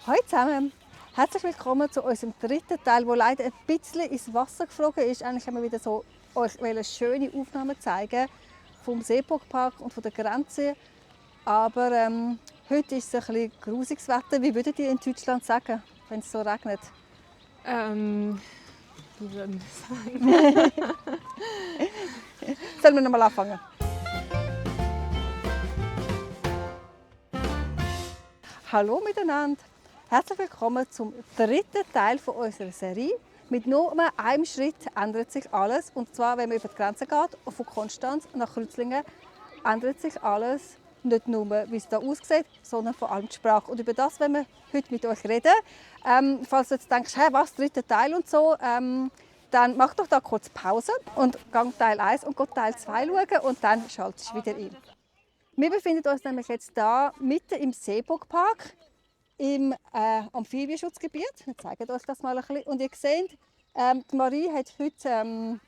Hallo zusammen, herzlich willkommen zu unserem dritten Teil, der leider ein bisschen ins Wasser geflogen ist. Eigentlich haben wir wieder so euch schöne Aufnahmen zeigen vom Seeburgpark und von der Grenze. Aber heute ist es ein bisschen grusiges Wetter. Wie würdet ihr in Deutschland sagen, wenn es so regnet? Wie würden wir sagen? Sollen wir nochmal anfangen? Hallo miteinander, herzlich willkommen zum dritten Teil von unserer Serie. Mit nur einem Schritt ändert sich alles. Und zwar, wenn man über die Grenze geht, von Konstanz nach Kreuzlingen, ändert sich alles. Nicht nur, wie es hier aussieht, sondern vor allem die Sprache. Und über das wollen wir heute mit euch reden. Falls du jetzt denkst, hey, was, dritter Teil und so, dann mach doch da kurz Pause und gang Teil 1 und Teil 2 schauen und dann schaltest du wieder ein. Wir befinden uns nämlich jetzt hier mitten im Seeburgpark im Amphibienschutzgebiet. Ich zeige euch das mal ein bisschen. Und ihr seht, die Marie hat heute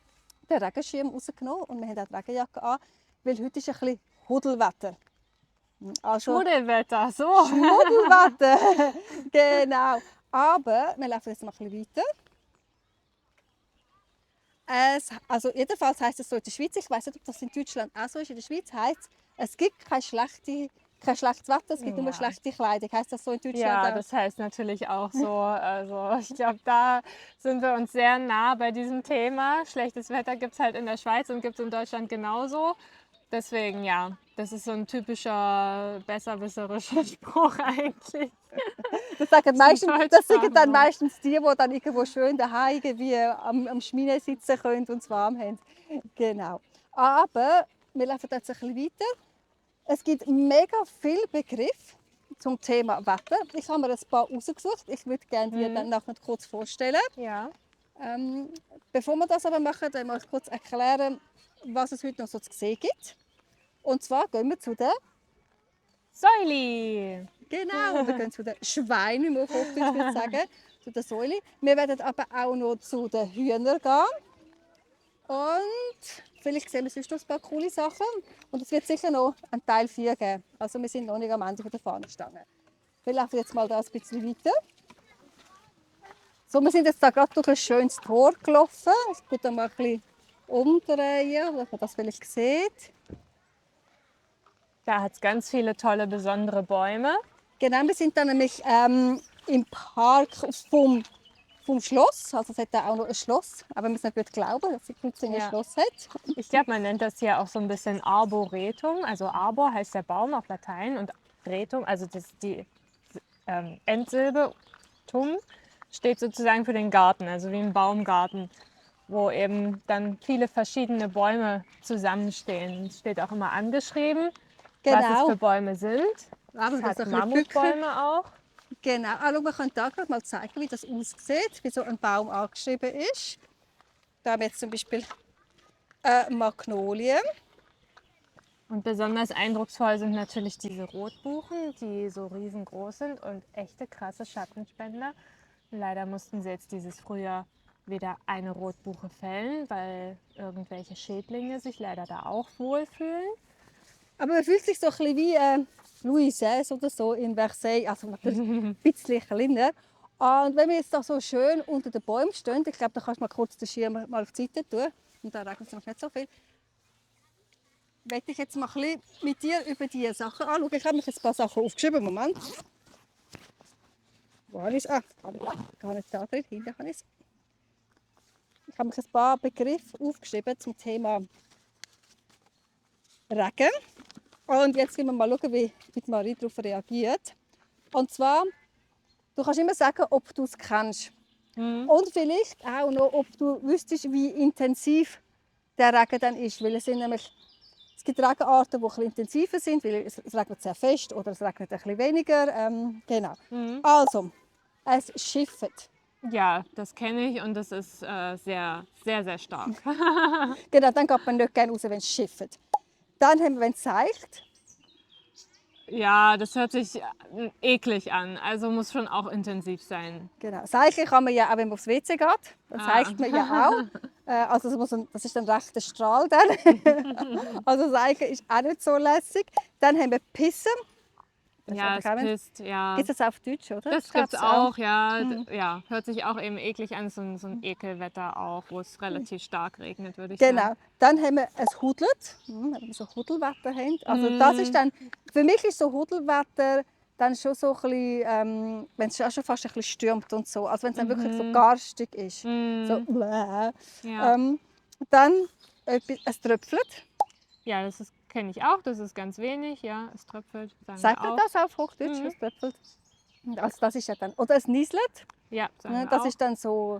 den Regenschirm rausgenommen und wir haben auch die Regenjacke an, weil heute ist ein bisschen Hudelwetter. Also, Schmuddelwetter, so. Schmuddelwetter, genau. Aber wir laufen jetzt mal ein bisschen weiter. Also jedenfalls heisst es so in der Schweiz, ich weiß nicht, ob das in Deutschland auch so ist, in der Schweiz heisst es gibt kein schlechtes Wetter, es gibt nur schlechte Kleidung. Heisst das so in Deutschland Ja, auch? das heißt natürlich auch so. Also ich glaube, da sind wir uns sehr nah bei diesem Thema. Schlechtes Wetter gibt es halt in der Schweiz und gibt es in Deutschland genauso. Deswegen ja, das ist so ein typischer besserwisserischer Spruch eigentlich. Das sagen das sagen dann Deutschsprache. meistens die dann irgendwo schön daheim irgendwie am Schmine sitzen können und es warm haben. Genau. Aber wir laufen jetzt ein bisschen weiter. Es gibt mega viele Begriffe zum Thema Wetter. Ich habe mir ein paar rausgesucht. Ich würde gerne die dann nachher kurz vorstellen. Ja. Bevor wir das aber machen, wollen wir euch kurz erklären, was es heute noch so zu sehen gibt. Und zwar gehen wir zu den Säuli. Genau, wir gehen zu den Schweinen, wie man auf Hochdeutsch würde sagen, zu der Säule. Wir werden aber auch noch zu den Hühnern gehen. Und vielleicht sehen wir sonst noch ein paar coole Sachen. Und es wird sicher noch einen Teil 4 geben. Also wir sind noch nicht am Ende der Fahnenstange. Wir laufen jetzt mal da ein bisschen weiter. So, wir sind jetzt da gerade durch ein schönes Tor gelaufen. Ich tue da mal ein bisschen umdrehen, dass man das vielleicht sieht. Da hat es ganz viele tolle, besondere Bäume. Genau, wir sind dann nämlich im Park vom Schloss. Also es hat da auch noch ein Schloss, aber wir müssen nicht glauben, dass die Kreuzlingen ein Ja. Schloss hat. Ich glaube, man nennt das hier auch so ein bisschen Arboretum. Also Arbor heißt der Baum auf Latein und Retum, also die Endsilbe tum, steht sozusagen für den Garten, also wie ein Baumgarten, wo eben dann viele verschiedene Bäume zusammenstehen. Es steht auch immer angeschrieben, was es Genau. für Bäume sind. Aber Es das hat ist ein bisschen Mammutbäume auch. Genau. Also wir können da gerade mal zeigen, wie das aussieht, wie so ein Baum angeschrieben ist. Da haben wir jetzt zum Beispiel Magnolie. Und besonders eindrucksvoll sind natürlich diese Rotbuchen, die so riesengroß sind und echte krasse Schattenspender. Leider mussten sie jetzt dieses Frühjahr wieder eine Rotbuche fällen, weil irgendwelche Schädlinge sich leider da auch wohlfühlen. Aber man fühlt sich so ein bisschen wie Louis XVI oder so in Versailles, also natürlich ein bisschen kleiner. Und wenn wir jetzt da so schön unter den Bäumen stehen, ich glaube, da kannst du mal kurz den Schirm mal auf die Seite tun, und da regnet es noch nicht so viel, möchte ich jetzt mal ein bisschen mit dir über diese Sachen anschauen. Ich habe mir jetzt ein paar Sachen aufgeschrieben. Moment. Wo habe ich es? Gar nicht da drin. Hinten habe ich es. Ich habe mir ein paar Begriffe aufgeschrieben zum Thema Regen. Und jetzt gehen wir mal schauen, wie Marie darauf reagiert. Und zwar, du kannst immer sagen, ob du es kennst. Und vielleicht auch noch, ob du wüsstest, wie intensiv der Regen dann ist. Weil es gibt Regenarten, die ein bisschen intensiver sind, weil es regnet sehr fest oder es regnet ein bisschen weniger. Genau. Also, es schifft. Ja, das kenne ich und das ist sehr, sehr, sehr stark. Genau, dann geht man nicht gerne raus, wenn es schifft. Dann haben wir, wenn es seicht. Ja, das hört sich eklig an, also muss schon auch intensiv sein. Genau. Seichen kann man ja auch, wenn man aufs WC geht. Dann seicht man ja auch. Also das ist dann recht der Strahl dann. Also Seichen ist auch nicht so lässig. Dann haben wir Pissen. Das Ja, ist es auch ein- pisst, ja. Gibt es das auf Deutsch, oder? Das glaub's gibt's auch, ja. Mhm. Ja, hört sich auch eben eklig an, so ein Ekelwetter auch, wo es relativ stark regnet, würde ich sagen. Genau. Dann haben wir ein Hudlet, wenn wir so Hudelwetter haben. Also das ist Mm, dann, für mich ist so Hudelwetter dann schon so ein bisschen, wenn es schon fast ein bisschen stürmt und so. Also wenn es dann wirklich so mhm, garstig ist. So, mm, bläh. ja. Dann es tröpfelt. Ja, das kenne ich auch, das ist ganz wenig, ja, es tröpfelt, sagen wir Sagt man auch. das auf Hochdeutsch, Mhm. es tröpfelt? Also das ist ja dann, oder es nieselt. Ja, sagen Ne, wir das auch. ist dann so.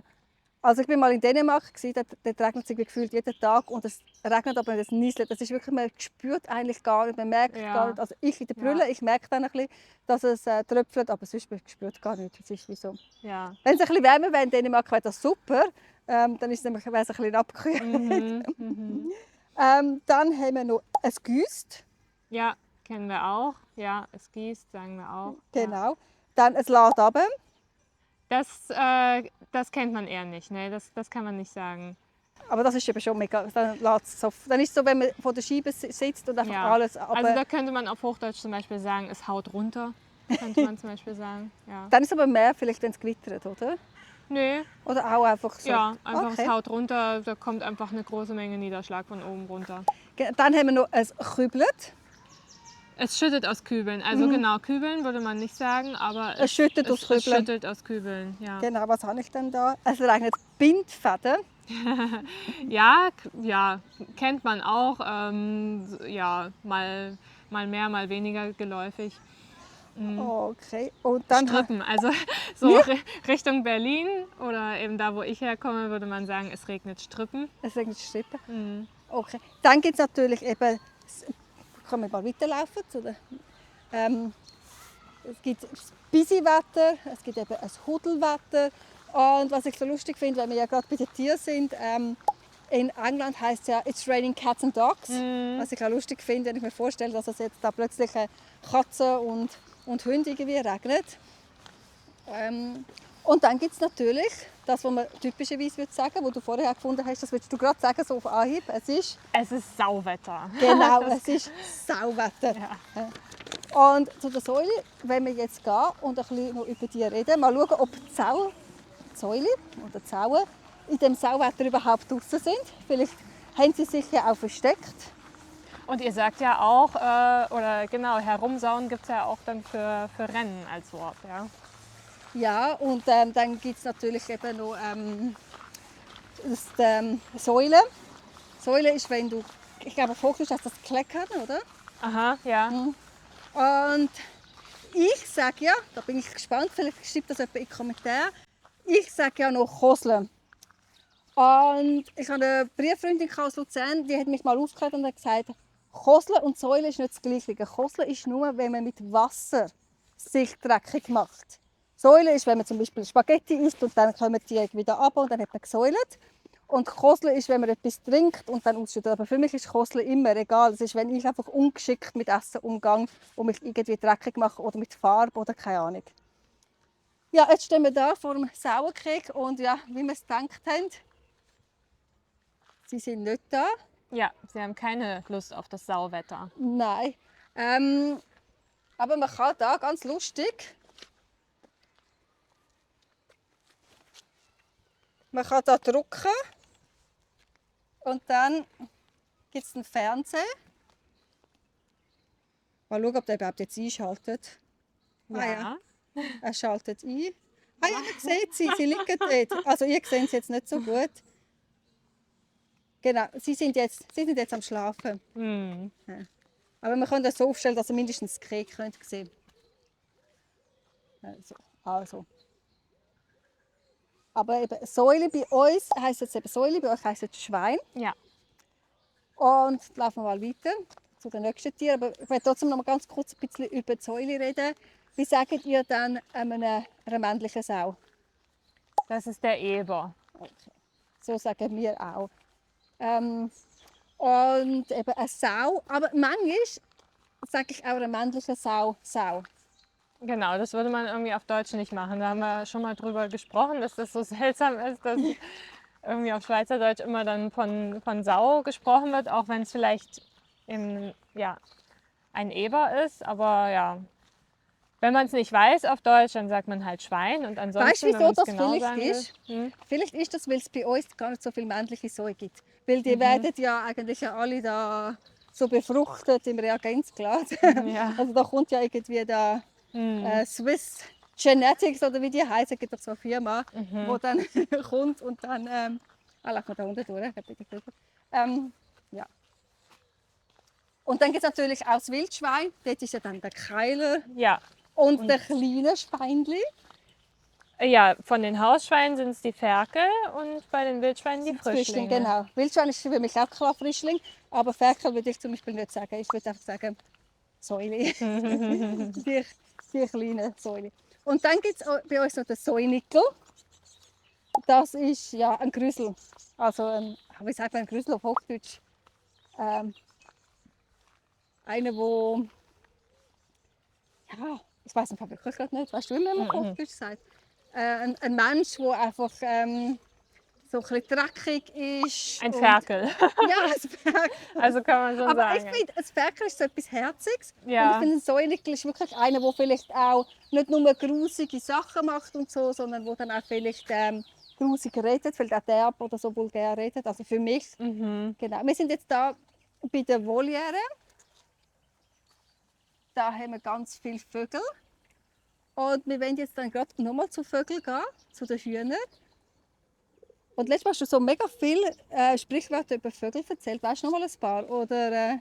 Also ich bin mal in Dänemark, dort regnet es irgendwie gefühlt jeden Tag und es regnet, aber es nieselt. Das ist wirklich, man spürt eigentlich gar nicht, man merkt gar Ja, nicht. Also ich in der ja, Brille, ich merke dann ein bisschen, dass es tröpfelt, aber sonst man spürt gar nicht. Es ist wie so. ja. Wenn es ein bisschen wärmer wäre in Dänemark, wäre das super. Dann ist es nämlich, wäre es ein bisschen abgekühlt. Mhm, mhm. Dann haben wir noch ein Güst, Ja, kennen wir auch. Ja, es gießt, sagen wir auch. Ja. genau. Dann ein Lad runter. Das kennt man eher nicht, ne? Das kann man nicht sagen. Aber das ist eben schon mega. Dann ist es so, wenn man vor der Scheibe sitzt und einfach Ja, alles. also Aber da könnte man auf Hochdeutsch zum Beispiel sagen, es haut runter, könnte man zum Beispiel sagen. Ja. dann ist es aber mehr, vielleicht, wenn es gewittert, oder? Nee, Oder auch einfach so. ja, einfach es Okay. haut runter, da kommt einfach eine große Menge Niederschlag von oben runter. Dann haben wir noch ein Kübelt. Es schüttet aus Kübeln, also genau, Kübeln würde man nicht sagen, aber Es schüttet aus es Kübeln. schüttet aus Kübeln, ja. Genau, was habe ich denn da? Es regnet Bindfäden. Ja, ja, kennt man auch, ja, mal mehr, mal weniger geläufig. Okay. Und dann Strippen, also so Richtung Berlin oder eben da, wo ich herkomme, würde man sagen, es regnet Strippen. es regnet Strippen. Mhm. Okay. Dann gibt es natürlich eben, kann man mal weiterlaufen? Es gibt das Bisi-Wetter, es gibt eben ein Hudelwetter. Und was ich so lustig finde, wenn wir ja gerade bei den Tieren sind, in England heißt es ja «It's raining cats and dogs». Was ich auch lustig finde, wenn ich mir vorstelle, dass es jetzt da plötzlich Katzen und Hunde irgendwie regnet. Und dann gibt es natürlich das, was man typischerweise würde sagen, wo du vorher auch gefunden hast, das würdest du gerade sagen, so auf Anhieb. Es ist Sauwetter. genau, es ist Sauwetter. Ja. Und zu der Säule, wenn wir jetzt gehen und ein bisschen noch über die reden, mal schauen, ob die Säule oder die Zauen in dem Sauwetter überhaupt draußen sind. Vielleicht haben sie sich ja auch versteckt. Und ihr sagt ja auch, oder genau, herumsauen gibt es ja auch dann für Rennen als Wort. Ja, Ja, und dann gibt es natürlich eben noch Säule. Säule ist, wenn du, ich glaube, auf Hochdeutsch heißt das Kleckern, oder? aha, ja. Und ich sage ja, da bin ich gespannt, vielleicht schreibt das jemand in die Kommentare, ich sage ja noch Koseln. Und ich habe eine Brieffreundin aus Luzern, die hat mich mal aufgeklärt und hat gesagt, Koseln und Säule ist nicht das Gleiche. Koseln ist nur, wenn man mit Wasser sich dreckig macht. Säule ist, wenn man zum Beispiel Spaghetti isst und dann kommen die wieder runter und dann hat man gesäulet. Und Koseln ist, wenn man etwas trinkt und dann ausschüttet. Aber für mich ist Koseln immer egal. Es ist, wenn ich einfach ungeschickt mit Essen umgehe und mich irgendwie dreckig mache oder mit Farbe oder keine Ahnung. Ja, jetzt stehen wir da vor dem Sauerkrieg und ja, wie wir es gedacht haben, sie sind nicht da. Ja, sie haben keine Lust auf das Sauwetter. Nein. Aber man kann da ganz lustig. Man kann da drücken und dann gibt es einen Fernseher. Mal schauen, ob der überhaupt jetzt einschaltet. Ah ja, er schaltet ein. Ah ja, man sieht sie, sie liegen dort. Also ihr seht sie jetzt nicht so gut. Genau, sie sind jetzt am Schlafen. Mhm. Ja. Aber man kann das so aufstellen, dass ihr mindestens das Krieg sehen könnt. Also. Aber eben Säule bei uns heisst jetzt eben Säule, bei euch heisst es Schwein. Ja. Und jetzt laufen wir mal weiter zu den nächsten Tieren. Aber ich möchte trotzdem noch mal ganz kurz ein bisschen über die Säule reden. Wie sagt ihr dann einer männlichen Sau? Das ist der Eber. Okay. So sagen wir auch. Und eben eine Sau. Aber manchmal sage ich auch einer männlichen Sau Sau. Genau, das würde man irgendwie auf Deutsch nicht machen. Da haben wir schon mal drüber gesprochen, dass das so seltsam ist, dass irgendwie auf Schweizerdeutsch immer dann von Sau gesprochen wird, auch wenn es vielleicht eben, ja, ein Eber ist. Aber ja, Wenn man es nicht weiß auf Deutsch, dann sagt man halt Schwein. Und ansonsten, Weißt du, wenn wieso man's das genau vielleicht sagen will, ist? Vielleicht ist das, weil es bei uns gar nicht so viele männliche Säue gibt. Weil die werden ja eigentlich ja alle da so befruchtet im Reagenzglas. ja. Also da kommt ja irgendwie der Swiss Genetics oder wie die heißen, gibt es so eine Firma, wo dann kommt und dann lass mal da unten durch, bitte. Ja. Und dann gibt es natürlich auch das Wildschwein, dort ist ja dann der Keiler Ja. und der kleine Schweinli. Ja, von den Hausschweinen sind es die Ferkel und bei den Wildschweinen die Frischling, Frischlinge. genau. Wildschwein ist für mich auch klar Frischling, aber Ferkel würde ich zum Beispiel nicht sagen. Ich würde einfach sagen Säule. die kleinen Säule. Und dann gibt es bei uns noch den Säunickel. Das ist ja ein Grüssel. Also wie sagt man ein Grüssel auf Hochdeutsch? Einer, wo ja, ich weiß einfach wirklich gerade nicht. Weißt du, wie man auf Hochdeutsch sagt? Ein Mensch, der einfach so ein bisschen dreckig ist. Ein und- Ferkel. Ja, ein Ferkel. Also kann man schon Aber sagen. ich finde, ein Ferkel ist so etwas Herziges. Und ich Ja. finde, ein Säunickel ist wirklich einer, der vielleicht auch nicht nur grusige Sachen macht und so, sondern der dann auch vielleicht grusig redet, weil der derb oder so vulgär redet. Also für mich, genau. Wir sind jetzt da bei der Voliere. Da haben wir ganz viele Vögel. Und wir wollen jetzt dann gerade nochmal zu Vögeln gehen, zu den Hühnern. Und letztes Mal hast du so mega viele Sprichwörter über Vögel erzählt. Weißt du noch mal ein paar? Oder,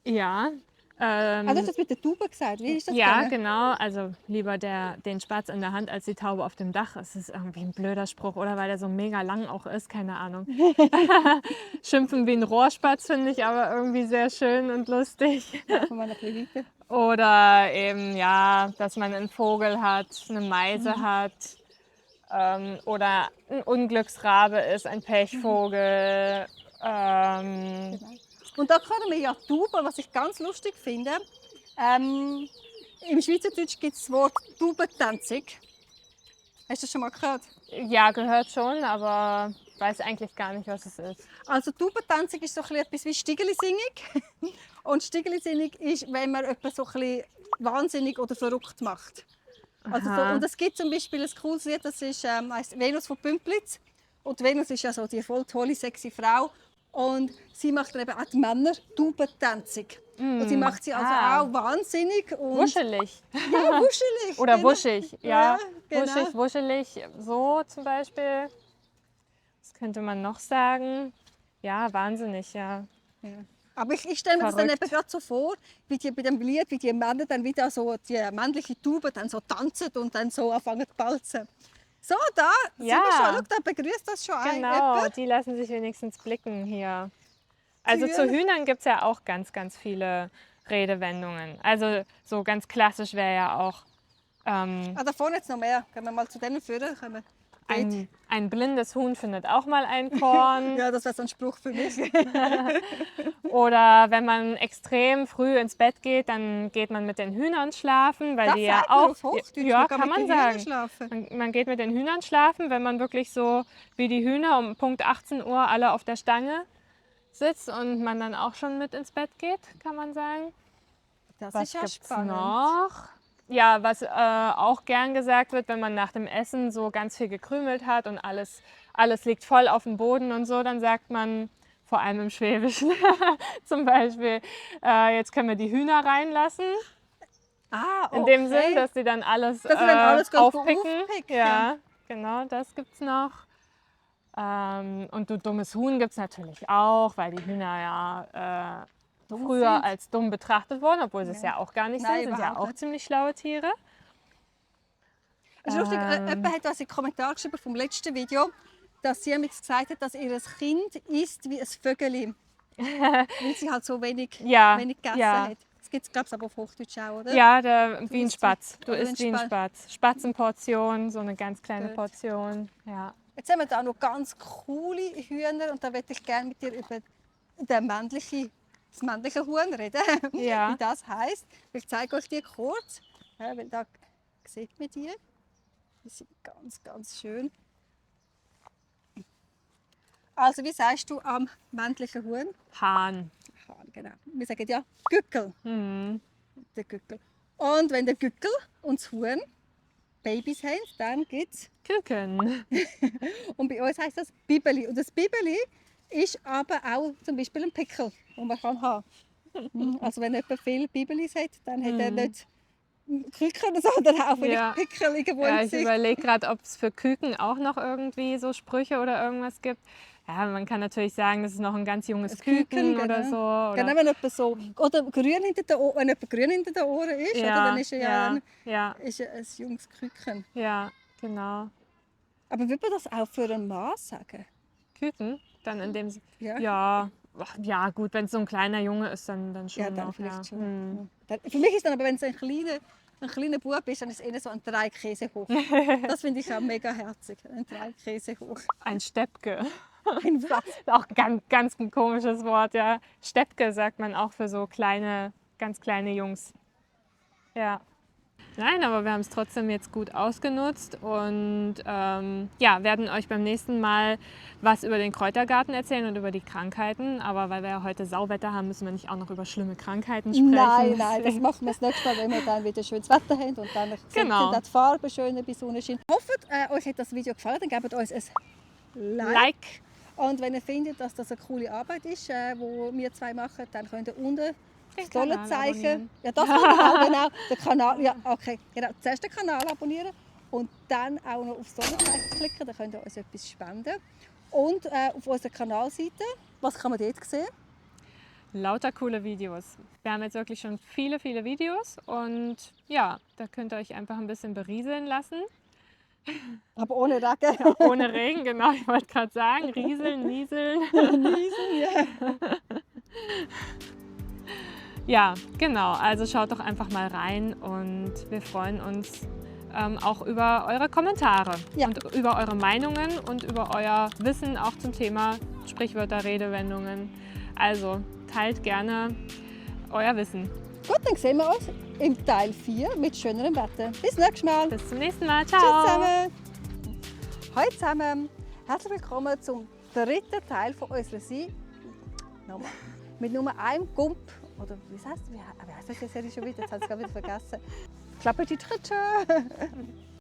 Ja. du hast das mit der Taube gesagt. Wie ist das Ja, gegangen? genau. Also lieber den Spatz in der Hand als die Taube auf dem Dach. Es ist irgendwie ein blöder Spruch. Oder weil der so mega lang auch ist, keine Ahnung. Schimpfen wie ein Rohrspatz finde ich aber irgendwie sehr schön und lustig. Von meiner Weiter. Oder eben, ja, dass man einen Vogel hat, eine Meise hat. Oder ein Unglücksrabe ist, ein Pechvogel. Und da können wir ja Tauben, was ich ganz lustig finde. Im Schweizerdeutsch gibt es das Wort Taubentänzig. Hast du das schon mal gehört? Ja, gehört schon, aber weiß eigentlich gar nicht, was es ist. Also Taubentänzig ist so etwas wie Stiegelisinnig. Und Stiegelisinnig ist, wenn man jemanden so ein bisschen wahnsinnig oder verrückt macht. Also so, und es gibt zum Beispiel ein cooles Lied, das ist, heisst Venus von Pümplitz. Und Venus ist ja so die voll tolle, sexy Frau. Und sie macht dann eben auch die Männer taubentänzig. Und sie macht sie also auch wahnsinnig. Und Wuschelig. Ja, wuschelig. Oder genau. wuschig, ja. genau. Wuschig, wuschelig, so zum Beispiel. Was könnte man noch sagen? Ja, wahnsinnig, ja. Ja. Aber ich stelle mir das dann Verrückt. eben gerade so vor, wie die bei dem Lied, wie die Männer dann wieder so, die männliche Taube dann so tanzen und dann so anfangen zu balzen. So, da sind Ja. wir schon. Schau, da begrüßt das schon Genau, jemand. die lassen sich wenigstens blicken hier. Also zu Hühner. Hühnern gibt es ja auch ganz, ganz viele Redewendungen. Also so ganz klassisch wäre ja auch Ah, da vorne jetzt noch mehr. Können wir mal zu denen führen? ein blindes Huhn findet auch mal ein Korn. Ja, das wäre so ein Spruch für mich. Oder wenn man extrem früh ins Bett geht, dann geht man mit den Hühnern schlafen, weil Das die ja sagt man auch. auf Hochdeutsch. Ja, Man kann kann mit man den Hühnern sagen. schlafen. Man geht mit den Hühnern schlafen, wenn man wirklich so wie die Hühner um Punkt 18 Uhr alle auf der Stange sitzt und man dann auch schon mit ins Bett geht, kann man sagen. Das Was ist ja gibt's spannend. noch? Ja, was auch gern gesagt wird, wenn man nach dem Essen so ganz viel gekrümelt hat und alles liegt voll auf dem Boden und so, dann sagt man, vor allem im Schwäbischen zum Beispiel, jetzt können wir die Hühner reinlassen. Ah, okay. In dem Sinn, dass sie dann alles, Dass sie dann alles ganz aufpicken. aufpicken. Ja, genau, das gibt's noch. Und du dummes Huhn gibt es natürlich auch, weil die Hühner ja früher sind. als dumm betrachtet wurden, obwohl sie es ja auch gar nicht Nein, sind ja überhaupt auch nicht. ziemlich schlaue Tiere. Es ist lustig, jemand hat uns in den Kommentar geschrieben vom letzten Video, dass sie mir gesagt hat, dass ihr Kind isst wie ein Vögeli. Weil sie halt so wenig, Ja, wenig gegessen ja. hat. Das gibt es, glaube ich, aber auf Hochdeutsch auch, oder? Ja, wie ein isst Spatz. wie- Du oder isst wie ein Spatz. Spatz. Spatzenportion, so eine ganz kleine Gut. Portion. Ja. Jetzt haben wir da noch ganz coole Hühner und da möchte ich gerne mit dir über das männliche Huhn reden, Ja. wie das heisst. Ich zeige euch die kurz, ja, weil da sieht man die. Die sind ganz, ganz schön. Also, wie sagst du am männlichen Huhn? Hahn. Hahn, genau. Wir sagen ja Gückel. Mhm. Der Gückel. Und wenn der Gückel und das Huhn Babys haben, dann gibt es. Küken. Und bei uns heisst das Bibeli. Und das Bibeli ist aber auch zum Beispiel ein Pickel, den man haben kann. Also wenn jemand viel Bibelis hat, dann hat er nicht Küken, sondern auch vielleicht Ja. Pickel irgendwo im Ja, ich Gesicht. überlege gerade, ob es für Küken auch noch irgendwie so Sprüche oder irgendwas gibt. Ja, man kann natürlich sagen, das ist noch ein ganz junges Das Küken Küken, oder genau. so. Genau, Oder, wenn jemand so, oder grün hinter den Ohren, wenn jemand grün hinter den Ohren ist, oder, dann ist er ja, ist er ein junges Küken. ja, genau. Aber würde man das auch für einen Mann sagen? Küken, dann in dem Ja. ja, ach, ja gut, wenn es so ein kleiner Junge ist, dann schon Ja, dann noch. vielleicht Ja. schon. Hm. Ja. Für mich ist dann aber, wenn es ein kleiner Bub ist, dann ist es eher so ein 3 Käse hoch. Das finde ich auch mega herzig. Ein 3 Käse hoch. Ein Steppke. Ein was? Ist auch ganz ein komisches Wort, ja. Steppke sagt man auch für so kleine, ganz kleine Jungs. Ja. Nein, aber wir haben es trotzdem jetzt gut ausgenutzt und ja, werden euch beim nächsten Mal was über den Kräutergarten erzählen und über die Krankheiten. Aber weil wir ja heute Sauwetter haben, müssen wir nicht auch noch über schlimme Krankheiten sprechen. Nein, das machen wir das nächste Mal, wenn wir dann wieder schönes Wetter haben und dann Genau. sind auch die Farben schöner bei Sonnenschein. Hofft, euch hat das Video gefallen, dann gebt uns ein Like. Und wenn ihr findet, dass das eine coole Arbeit ist, die wir zwei machen, dann könnt ihr unten das Kanal Dollarzeichen. abonnieren. Ja, das könnt ihr auch, genau. Den Kanal, ja, okay. Genau, zuerst den Kanal abonnieren und dann auch noch aufs Dollarzeichen klicken, dann könnt ihr uns etwas spenden. Und auf unserer Kanalseite, was kann man dort sehen? Lauter coole Videos. Wir haben jetzt wirklich schon viele Videos und ja, da könnt ihr euch einfach ein bisschen berieseln lassen. Aber ohne Regen. Ohne Regen, genau, ich wollte gerade sagen, rieseln, nieseln. Niesen, ja. Ja, genau, also schaut doch einfach mal rein und wir freuen uns auch über eure Kommentare Ja. und über eure Meinungen und über euer Wissen auch zum Thema Sprichwörter, Redewendungen. Also teilt gerne euer Wissen. Gut, dann sehen wir uns im Teil 4 mit schönerem Wetter. Bis nächstes Mal. Bis zum nächsten Mal. Ciao. Tschüss zusammen. Hallo zusammen. Herzlich willkommen zum dritten Teil von unserer Serie. Nochmal. Mit nur einem Gump. Oder wie heißt das? Wie heißt das jetzt schon wieder? Jetzt habe ich es gerade wieder vergessen. Klappertitritsch.